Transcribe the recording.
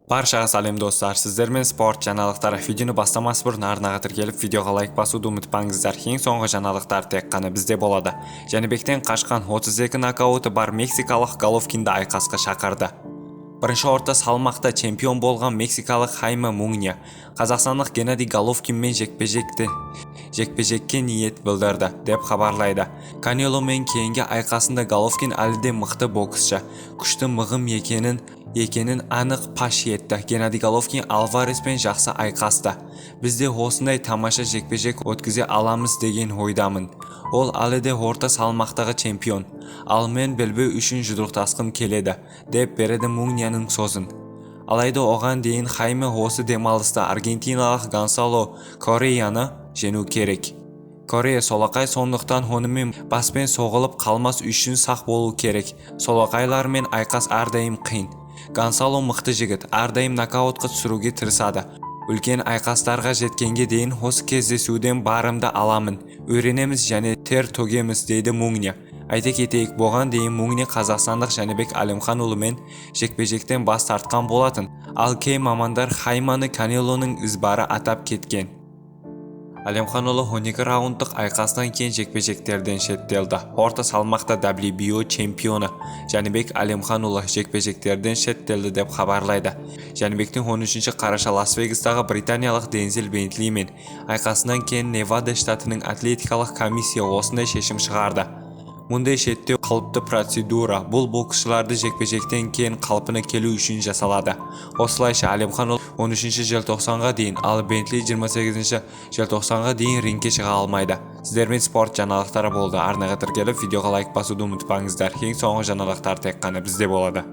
Баршаға сәлем, достар! Сіздермен спорт жаңалықтары. Видеоны бастамас бұрын арнаға тіркеліп, видеоға лайк басуды ұмытпаңыздар. Ең соңғы жаңалықтар тек қана бізде болады. Жәнібектен қашқан 32 нокауты бар мексикалық Головкинді айқасқа шақырды. Бірінші орта салмақта чемпион болған мексикалық Хайме Мунгия қазақстандық Геннадий Головкинмен жекпе-жекке ниет білдірді, деп хабарлайды. Канеломен кейінгі айқасында Головкин әлі де мықты боксшы, күшті мығым екенін анық паш етті. Геннадий Головкин Альвареспен жақсы айқасты. Біз де осындай тамаша жекпе-жек өткізе аламыз деген ойдамын. Ол әлі де орта салмақтағы чемпион, ал мен белбеу үшін жұдырықтасқым келеді, деп береді Мунгияның сөзін. Алайда оған дейін Хайме осы демалыста аргентиналық Гонсало Корреяны жеңу керек. Коррея солақай, сондықтан онымен баспен соғылып қалмас үшін сақ болу керек. Солақайлармен айқас әрдайым қиын. Гонсало мықты жігіт, әрдайым нокаутқа түсіруге тырысады. Үлкен айқастарға жеткенге дейін осы кездесуден барымды аламын. Үйренеміз және тер төгеміз, дейді Мунгия. Айта кетейік, бұған дейін Мунгия қазақстандық Жәнібек Әлімханұлымен жекпе-жектен бас тартқан болатын. Ал кей мамандар Хайманы Канелоның ізбасары атап кеткен. Әлімханұлы 12 раундтық айқастан кейін жекпе-жектерден шеттелді. Орта салмақта WBO чемпионы Жәнібек Әлімханұлы жекпе-жектерден шеттелді, деп хабарлайды. Жәнібектің 13 қараша Лас-Вегастағы британиялық Дензел Бентлимен айқасынан кейін Невада штатының атлетикалық комиссия осындай шешім шығарды. Мұндай шеттеу қалыпты процедура. Бұл боксшыларды жекпе-жектен кейін қалпына келу үшін жасалады. Осылайша, Әлімханұлы 13 желтоқсанға дейін, ал Бентли 28 желтоқсанға дейін рингке шыға алмайды. Сіздермен спорт жаңалықтары болды. Арнаға тіркеліп, видеоға лайк басуды ұмытпаңыздар. Ең соңғы жаңалықтар тек қана бізде болады.